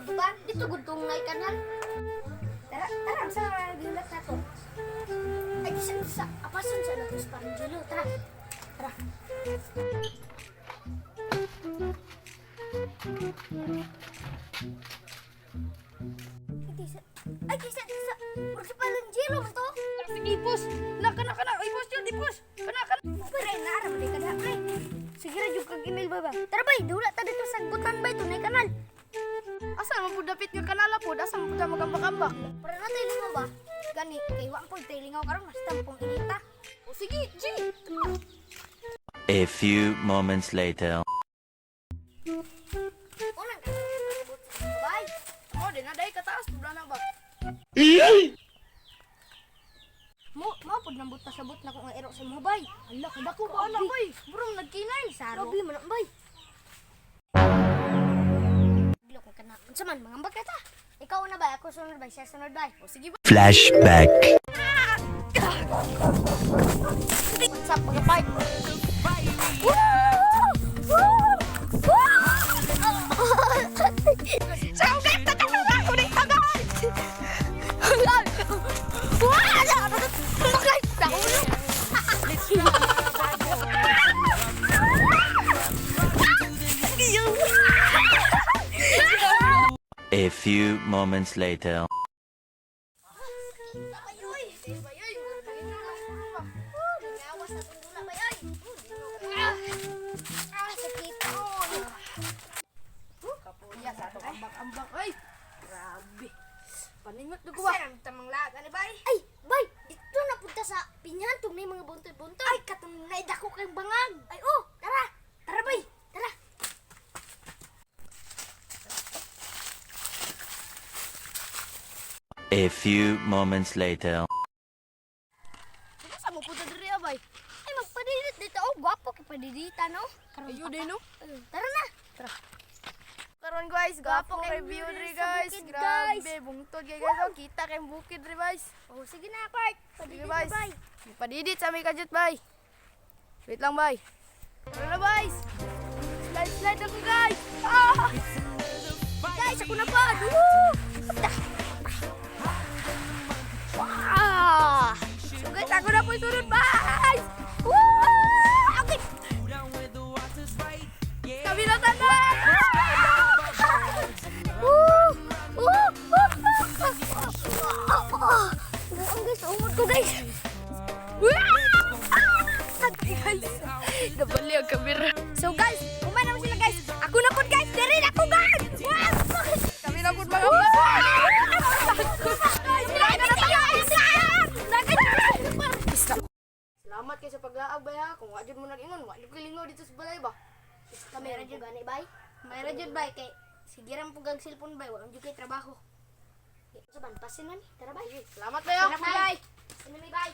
Butan, dito gud tong nay kanal. Tara, tara, sa gihulat na to. Ay, di sa apasan sa nato sa Paranjulo. Tara. Tara. Ay, di sa, ay, di sa, di sa, murag sa Paranjulo man to. Sige, boss. Na kana kana. Ay, boss, yun, di boss. Kana kana. Pre, naara man di ka diha, pre. Sige ra jud kag email ba ba. Tara bay, dula ta dito sa gutan bay tunay kanal. Asa man pud dapit nga kanala pod? Asa man pud ta magambak-ambak? Para na tayo lingaw ba? Gani, kay wa po tayo lingaw karon mas tampong inita. O sige, G. A few moments later. Unang ka. Bay. Oh, di na dai kataas pud na ba. Mo mao pud nang buta sabot na ko nga ero sa mga bay. Ala, kadako ba ana bay? Burong nagkinay. Saro. Grabe man ang bay. Bilo ko kana. Unsa man mangambak na ta? Ikaw una bay, ako sunod bay, siya sunod bay. O sige ba? Flashback. What's up, mga part? Sa ugat tatanong ako ni tagal. A few moments later. Kapuya sa atong ambak-ambak ay. Grabe. Paningot na ko ba? Ay, bay, dito na punta sa pinyan tong may mga buntoy-buntoy. Ay, katong naidako kang bangag. Ay, oh, tara. Tara, bay. Tara. A few moments later. Asa mo pud ta diri ah, bay? Ay, magpadidit dito. Oh, gwapo kay padidita, no? Karon Ayo din no. Eh, tara na. Tara. Karon guys, gwapo Gwapo kay kay view view diri diri sa guys. bukid, guys. Grabe, bungtod kay guys. Oh, kita kay bukid diri guys. Oh, sige na, part. Sige Padidit na, guys. bay. Padidit sa may kadyot bay. Wait lang bay. Tara na guys. Slide slide ako guys. Ah! Guys, ako na pa. Woo! Ah! So guys, ako na po yung sunod guys. Woo! Okay. Kami na tanan. Woo! Woo! Woo! Buang guys, umod ko guys. Guys, nabali ang kamera. So guys, kumain naman sila guys. Ako na po guys, diri na ako guys. Kami na po mga Salamat kay sa paglaag bay ha. Kung wa jud mo nag-ingon, wa jud ko lingaw dito sa balay ba. Kamera jud gani bay. Mayra jud bay kay sige ra pug ang cellphone bay, wa jud kay trabaho. Sa ban pasin na ni. Tara bay. Salamat bay ha. Tara bay. Pasin na mi bay.